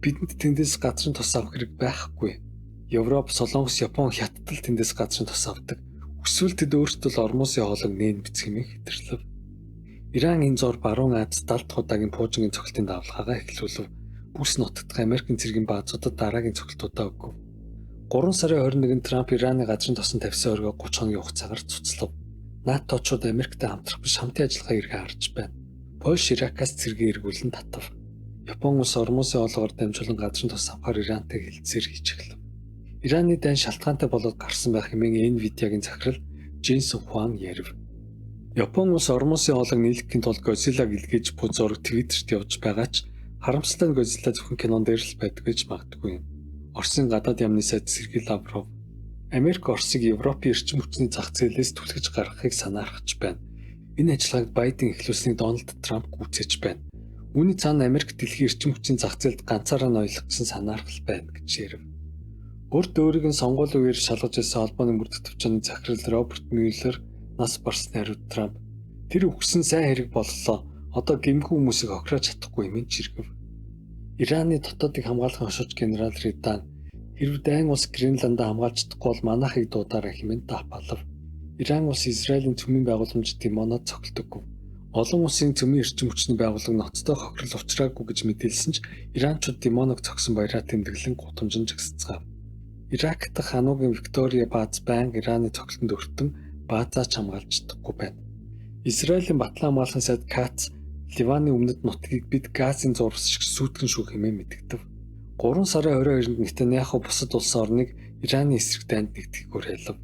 Бидэнд тэндээс газрын тос авах хэрэг байхгүй. Европ, Солонгос, Япон, Хятад л тэндээс газрын тос авдаг. Хүсвэл тэд өөрсдөө л Ормосын хоолойг нээн бичэх хэмээн хэтэрлэв. Иран энэ зур Баруун Аз 70 дахь удаагийн пуужингийн цогцолтын давлгаагаа эхлүүлв. Бүс нутагт Америкийн цэргийн баазуудад дараагийн цогцолтуудаа өгөв. 3 сарын 21-нд Трамп Ираны газрын тосон тавьсан оргиог 30 хоногийн хугацаагаар цуцлав. НАТОчууд Америктэй хамтрах биш хамтын ажиллагаа эргээ харж байна. Польш Иракаас цэргээ эргүүлэн татав. Япон улс Ормосын олгоор дамжуулан газрын тос авахар Ирантай хэлцээр хийж эхлэв. Ираны дайн шалтгаантай болоод гарсан байх хэмээн Nvidia-гийн захирал Jensen Huang ярив. Япон улс Ормосын хоолойг нийлэхийн тулд Godzilla-г илгээж буй зураг Twitter-т явж байгаа ч харамсалтай нь Godzilla зөвхөн кинон дээр л байдаг гэж магадгүй юм. Оросын гадаад яамны сайд Сергей Лавров Америк Оросыг Европын эрчим хүчний зах зээлээс түлхэж гаргахыг санаархаж байна. Энэ ажиллагааг Байден эхлүүлснийг Дональд Трамп гүйцээж байна. Үүний цаана Америк дэлхийн эрчим хүчний зах зээлд ганцаараа ноёлох гэсэн санаархал байна гэж ярив. Урд өөрийг нь сонгуулийн үеэр шалгаж ирсэн холбооны мөрдөх төвчний захирал Роберт Мюллер нас барсны хариуд Трамп тэр үхсэн сайн хэрэг боллоо. Одоо гэмгүй хүмүүсийг хохироож чадахгүй юм чиргэв. Ираны дотоодыг хамгаалахын хошууч генерал Ридан хэрв дайн улс Гренландаа хамгаалж чадахгүй бол манайхыг дуудаарай хэмээн даапалав. Иран улс Израилийн цөмийн байгууламж Димонод цогцолдоггүй. Олон улсын цөмийн эрчим хүчний байгууллага ноцтой хохирол учраагүй гэж мэдээлсэн ч Иранчууд Димоног цогсон баяраа тэмдэглэн гудамжинд жагсацгаав. Ирак дахь Анугийн Виктория бааз байнга Ираны цогцолтонд өртөн баазаа ч хамгаалж чадахгүй байна. Израилийн батлан хамгаалахын сайд Кац Ливаны өмнөд нутгийг бид газын зурвас шиг сүйтгэн шүү хэмээн мэдэгдэв. 3 сарын 22-нд Нетаньяху бусад улс орныг Ираны эсрэг дайнд нэгдэхийг уриалав.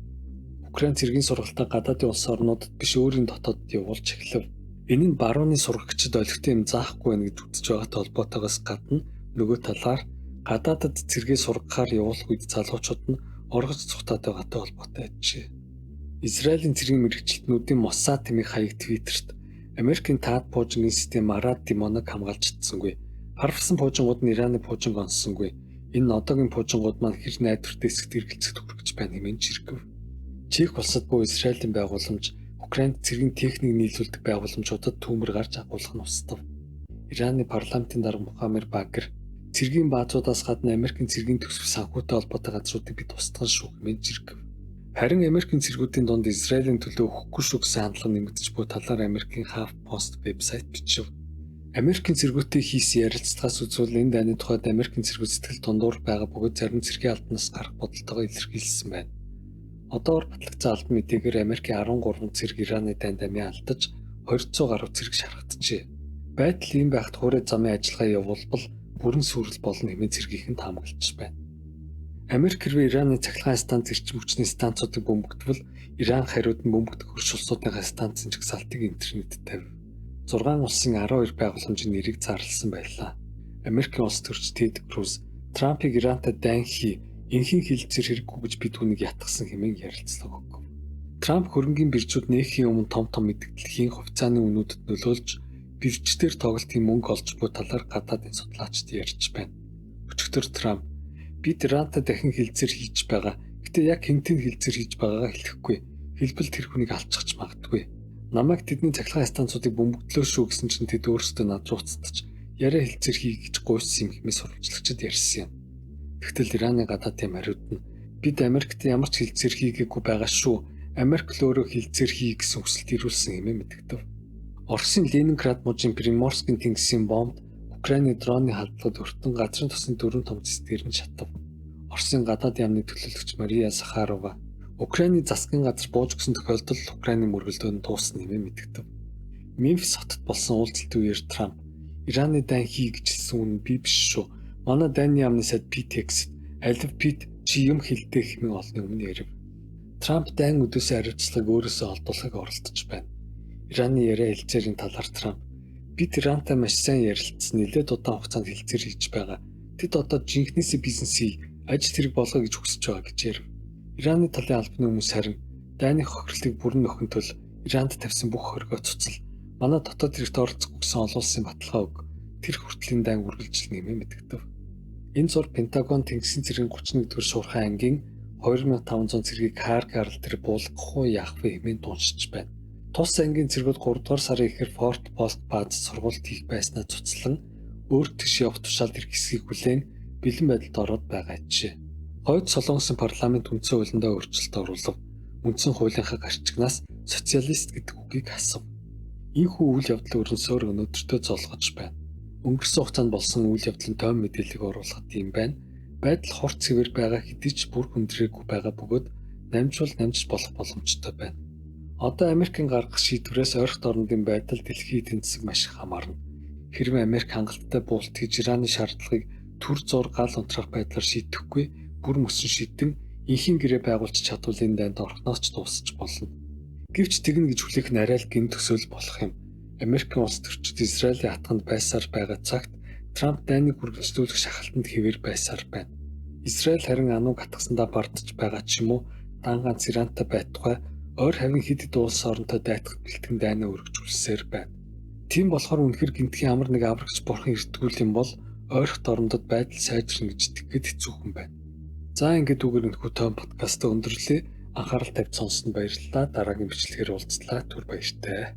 Украин цэргийн сургалтаа гадаадын улс орнуудад биш өөрийн дотоодод явуулж эхлэв. Энэ нь барууны сургагчид олигтой юм заахгүй байна гэж үзэж байгаатай холбоотойгоос гадна нөгөө талаар гадаадад цэргээ сургахаар явуулах үед залуучууд нь оргож цухтаад байгаатай холбоотой ажээ. Израилийн цэргийн мэргэжилтнүүдийн Моссад хэмээх хаяг Твиттерт Америкийн таад пуужингийн систем Арад Димоног хамгаалж чадсангүй. Харвасан пуужингууд нь Ираны пуужинг онссонгүй. Энэ одоогийн пуужингууд маань хэр найдвартай эсэгт эргэлзэхэд хүргэж байна хэмээн жиргэв. Чех улсад буй Израилийн байгууламж Украинд цэргийн техник нийлүүлдэг байгууламжуудад түүмэр гарч агуулах нь устав. Ираны парламентын дарга Мухаммед Багер цэргийн баазуудаас гадна Америкийн цэргийн төсөв санхүүтэй холбоотой газруудыг бид устгах шүү хэмээн жиргэв. Харин Америкийн цэргүүдийн дунд Израилийн төлөө өгөхгүй шүү гэсэн хандлага нэмэгдэж буй талаар Америкийн HuffPost вебсайт бичив. Америкийн цэргүүдтэй хийсэн ярилцлагаас үзвэл энэ дайны тухайд Америкийн цэргүүд сэтгэл дундуур байгаа бөгөөд зарим цэргийн албанаас гарах бодолтойгоо илэрхийлсэн байна. Одоогор батлагдсан албан мэдээгээр Америкийн 13 цэрэг Ираны дайнд амиа алдаж 200 гаруй цэрэг шархагджээ. Байдал ийм байхад хуурай замын ажиллагаа явуулбал бүрэн сүрэл болно хэмээн цэргийнхэн таамаглаж байна. Америк хэрвээ Ираны цахилгаан станц эрчим хүчний станцуудыг бөмбөгдвөл Иран хариуд нь бөмбөгдөх хөрш улсуудынхаа станцын жагсаалтыг интернетэд тавив. 6 улсын 12 байгууламжийн нэрийг зарласан байлаа. Америкийн улс төрч Тед Круз Трампыг Ирантай дайн хий, энхийн хилцээр хэрэггүй гэж би түүнийг ятгсан хэмээн ярилцлага өгөв. Трамп хөрөнгийн биржүүд нээхийн өмнө том том мэдэгдэл хийн хувьцааны үнүүдэд нөлөөлж бирждэр тоглолтын мөнгө олж буй талаар гадаадын судлаачид ярьж байна. Өчигдөр Трамп бид Ирантай дахин хилцээр хийж байгаа. Гэтэ яг хэнтийн хилцээр хийж байгаагаа хэлэхгүй. Хэлбэл тэр хүнийг алчихж магадгүй. Намайг тэдний цахилгаан станцуудыг бөмбөгдлөө шүү гэсэн чинь тэд өөрсдөө над руу уцтаж яриа хилцээр хий гэж гуйсан юм хэмээн сурвалжлагчид ярьсан юм. Тэгтэл Ираны гадаадын мариуд нь бид Америкт ямар ч хилцээр хийгээгүй байгаа шүү. Америк л өөрөө хилцээр хий гэсэн хүсэлт ирүүлсэн хэмээн мэдэгдэв. Оросын Ленинград мужийн Приморскийн тэнгисийн бомбд Украины дроны халдлагад өртөн газрын тосны 4 том цэцгээр нь шатав. Оросын гадаад яамны төлөөлөгч Мария Захарова Украины засгийн газар бууж өгсөн тохиолдолд Украины мөргөлдөө нь дуусна хэмээн мэдэгдэв. Мемфис хотод болсон уулзалтын үеэр Трамп Ираны дайн хий гэж хэлсэн үн би биш шүү. Манай дайны яамны сайд Пит Хегсет алив Пит чи юм хэлдэ хэмээн олонний өмнө ярив. Трамп дайн өдөөсөө хариуцлагыг өөрөөсөө олдуулахыг оролдож байна. Ираны яриа хэлцээрийн талаар Трамп бид Ирантай маш сайн ярилцсан, нэлээд удаан хугацаанд хэлцээр хийж байгаа. Тэд одоо жинхнээсээ бизнес хий, ажил хэрэг болгоё гэж хүсэж байгаа гэж ярив. Ираны талын албаны хүмүүс харин дайны хохирлыг бүрэн нөхөн тул Иранд тавьсан бүх хоригоо цуцал. Манай дотоод хэрэгт оролцохгүй гэсэн олон улсын баталгаа өг. Тэр хүртэл энэ дайн үргэлжилнэ хэмээн мэдэгдэв. Энэ зур Пентагон тэнгисийн цэргийн 31-р шуурхай ангийн 2500 цэргийг Харг арал дээр буулгах уу яах вэ хэмээн дуншиж байна. Тус ангийн цэргүүд 3 дугаар сарын ихэр Форт Полк бааз сургуульд хийх байснаа цуцлан өөр тийш явах тушаал ирэх хэсгийг хүлээн бэлэн байдалд ороод байгаа ажээ. Хойд Солонгосын парламент үндсэн хуулиндаа өөрчлөлт оруулав. Үндсэн хуулийнхаа гарчигнаас социалист гэдэг үгийг хасав. Ийхүү үйл явдал өрнөсөөр өнөөдөртөө золгож байна. Өнгөрсөн хугацаанд болсон үйл явдлын тойм мэдээллийг оруулахад юм байна. Байдал хурц хэвээр байгаа хэдий ч бүр хүндрээгүй байгаа бөгөөд намжуул намжиж болох боломжтой байна. Одоо Америкийн гаргах шийдвэрээс ойрхот орондын байдал дэлхийн эдийн засаг маш их хамаарна. Хэрвээ Америк хангалттай буулт хийж Ираны шаардлагыг түр зуур гал унтраах байдлаар шийдэхгүй бүр мөсөн шидэн энхийн гэрээ байгуулж чадвал энэ дайнд орхноос ч дуусч болно. Гэвч тэгнэ гэж хүлээх нь арай л гин төсөөл болох юм. Америкийн улс төрчид Израилийн атганд байсаар байгаа цагт Трамп дайныг үргэлжлүүлэх шахалтанд хэвээр байсаар байна. Израиль харин ануг атгасандаа бардж байгаа ч юм уу дан ганц Ирантай байтугай ойр хавийн хэд хэд улс оронтой дайтах бэлтгэн дайнаа өргөжүүлсээр байна. Тийм болохоор үнэхэр гинтгийн амар нэг аврагч бурхан ирдгүүл юм бол ойрхот орондод байдал сайжирна гэж итгэхэд хэцүүхэн байна. За ингээд үгээр энэхүү том подкастаа өндөрлөө. Анхаарал тавьж сонссонд баярлалаа. Дараагийн бичлэгээр уулзлаа. Түр баяртай.